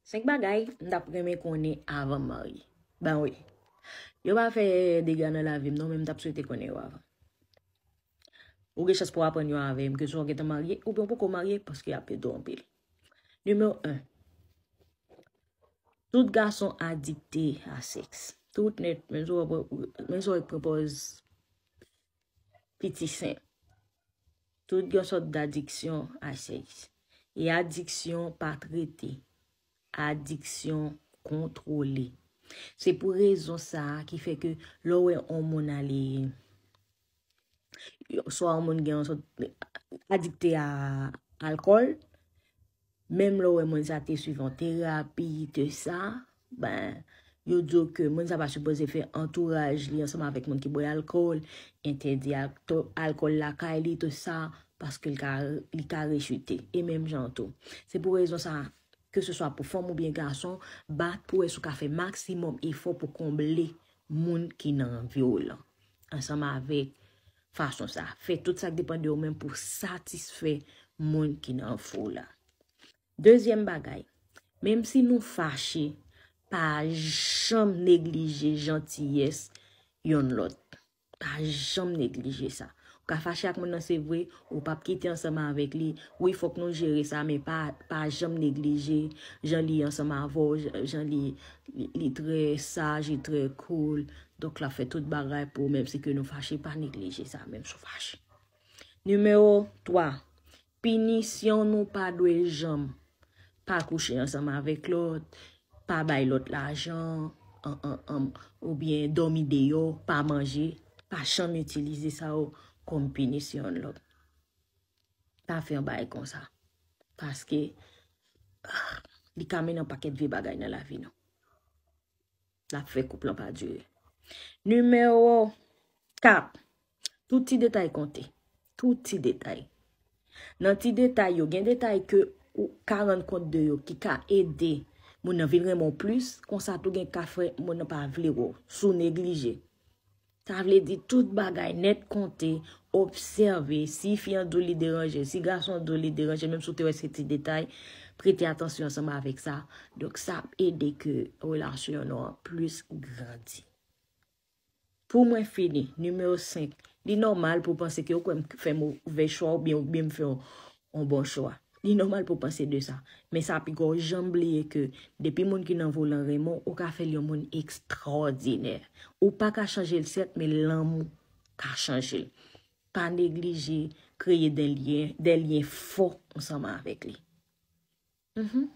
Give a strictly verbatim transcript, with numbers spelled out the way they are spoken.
Senk bagay m t ap renmen konnen avan m marye. Ben wi. Yo pa fè dega nan lavi m non, men m t ap swete konnen yo avan. Ou gen chans pou w aprann yo avè m, ke swa w gentan marye, oubyen w poko marye, paske y ap ede w anpil. Nimewo en. Tout gason adikte a sèks. Tout nèt, menm si w pran, menm si w pran pòz piti sen. Tout gen sòt dadiksyon a sèks. E adiksyon pa trete. Adiksyon kontwole. Se pou rezon sa a ki fè ke lè w wè yon moun ale, swa yon moun gen yon sòt adikte a alkòl, menm lè w wè moun sa te swiv yon terapi, te sa, ben, yo di w ke moun sa pa sipoze fè antouraj li ansanm avèk moun ki bwè alkòl, entèdi al-, to-, alkòl lakay li, te sa, paske li ka, li ka rechite. E menm jan tou. Se pou rezon sa, ke se swa pou fanm oubyen gason, bat pou wè si w ka fè maksimòm efò pou konble moun ki nan vi w lan. Ansanm avèk fason sa. Fè tout sa k depann de ou menm pou satisfè moun ki nan vi w la. Dezyèm bagay, menm si nou fache, pa janm neglije jantiyès yonn lòt. Pa janm neglije sa. Ou ka fache ak moun nan, se vre, ou p ap kite ansanm avèk li. Wi, fòk nou jere sa, men pa, pa janm neglije jan li ansanm avè w, jan, jan li, li, li trè saj, li trè cool. Donk, l ap fè tout bagay pou ou, menm si ke nou fache, pa neglije sa, menm si w fache. Nimewo twa, pinisyon nou pa dwe janm pa kouche ansanm avèk lòt, pa bay lòt lajan, an, an, an, oubyen dòmi deyò, pa manje, pa janm itilize sa yo kòm pinisyon yonn lòt. Pa fè yon bagay konsa. Paske, ah, li ka mennen yon pakèt vye bagay nan lavi nou. L ap fè koup lan pa dire. Nimewo kat. Tout ti detay konte. Tout ti detay. Nan ti detay yo, gen detay ke ou ka rann kont de yo, ki ka ede moun nan vin renmen w plis, konsa tou gen ka fè moun nan pa vle wè w, si w neglije. Sa vle di tout bagay nèt konte, obsève, si fi an di w li deranje, si gason an di w li deranje, menm si w te wè se ti detay, prete atansyon ansanm avèk sa. Donk, sa ap ede ke relasyon nou an plis grandi. Pou mwen fini, nimewo senk, li nòmal pou w panse ke ou kwè m fè movè chwa oubyen, oubyen m fè yon, yon bon chwa. Li nòmal pou w panse de sa. Men sa pi gwo, janm bliye ke depi moun ki nan vi w lan renmen w, ou ka fè l yon moun ekstraòdinè. Ou pa ka chanje l sèt, men lanmou ka chanje l. Pa neglije kreye de lyen, de lyen fò ansanm avèk li. Mhm.